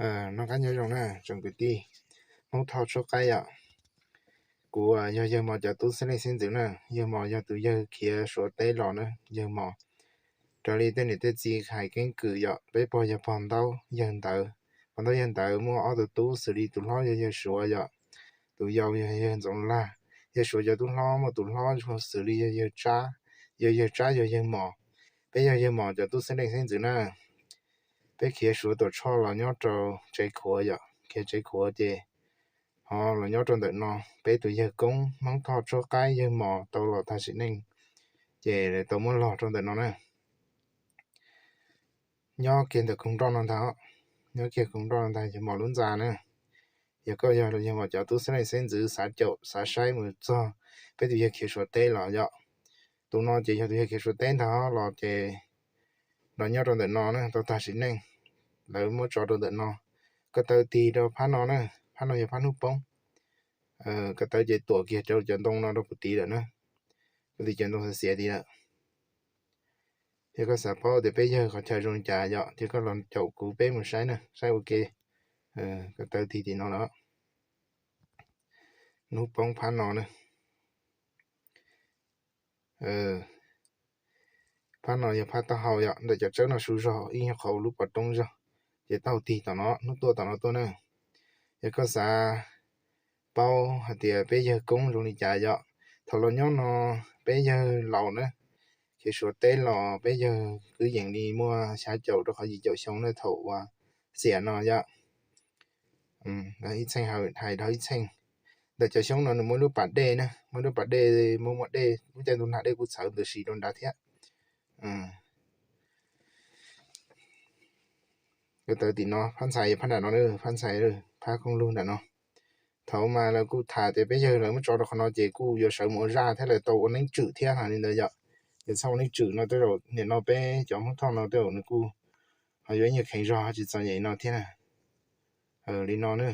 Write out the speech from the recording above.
Noj qab nyob zoo na tsoom kwv tij Hmoob Thoj Tshuab Qaib yom. Kuv yog yawg Mos cov tub xeeb leej xeeb ntxwv na. Yawg Mos yog tus yawg khiav Suav teb los na yawg Mos. Raws li tej niam tej txiv hais keeb kwm yom, peb pog yog pog ntaub yawg ntawd. Pog ntaub yawg ntawd muaj ob tug tub xws li tus hlob yog yawg Suav yom, tus yau yog yawg Ntxoov Laj. Yawg Suav cov tub hlob muaj tus hlob xws li yog yawg Tsab, yog yawg Tsab yog yawg Mos. Peb yog yawg Mos cov tub xeeb leej xeeb ntxwv na. Peb khiav Suav Tuam Tshoj los nyob rau Tsev Khuav yom, khiav Tsev Khuav ces ho los nyob rau ntawm no. Peb tus yawg koob Hmoob Thoj Tshuab Qaib yawg Mos tau los tag sim neej ces tau muab log rau ntawm no na. Nyob kiag ntawm koog nroj no ntag, nyob kiag koog nroj no ntag yawg Mos lub ntxa na. Yog koj yog yawg Mos cov tub xeeb leej xeeb ntxwv xav caum xav saib mus txog peb tus yawg khiav Suav teb los yom. Tus no ces yog tus yawg khiav Suav teb ntag los ces los nyob rau ntawm no na tau tag sim neej, lawv muab tso rau ntawm no. Ko taw tig rau phab no na, phab no yog phab hnub poob. Ko taw ces tuam kiag rau cov ntoo no rau puv tid lawm na, rau tim cov ntoo xiav xiav tid lawm. Thiab koj xav paub tias peb yawg qhov chaw zoo li cas yom, thiab koj los caum kuv peb mus saib na, saib ua ke. Ko taw tig tim no lawm, hnub poob phab no na. Phab no yog phab taub hau yom, ntawm cov tsawb no su zog ib nyuag qhov ua lub pov roob zog, ces taub hau tig tom no, hnub tuaj tom no tuaj na. Yog koj xav paub hais tias peb yawg koob zoo li cas yom, thaum los nyob no peb yawg laus na, khiav Suav teb los peb yawg kwv yees li muaj xya caum rau qhov yim caum xyoo na thaum uas xiam no yom. Ib txheej hais dhau ib txheej. Ntawm cov xyoob no nws muaj lub pas dej na, muaj lub pas dej, muaj muaj dej, lub caij ntuj nag dej kuj txhawv ntws si rau nrad thiab. Ko taw tim no, phab ntxhais yog phab nram no, phab ntxhais, phab koog lug nram no. Thaum mas lawv kuj tham tias peb yawg lawv muab tso rau qhov no ces kuj yuav sawv mus ua zaj thiab lawv tau ua neeb tswm thiab hais li ntawd yom. Ces txhob ua neeb tswm no tej zaum nim no peb cov Hmoob Thoj no tej zaum nws kuj ho yuav ib nyuag kheev zog tsis txom nyem no thiab na. Li no na,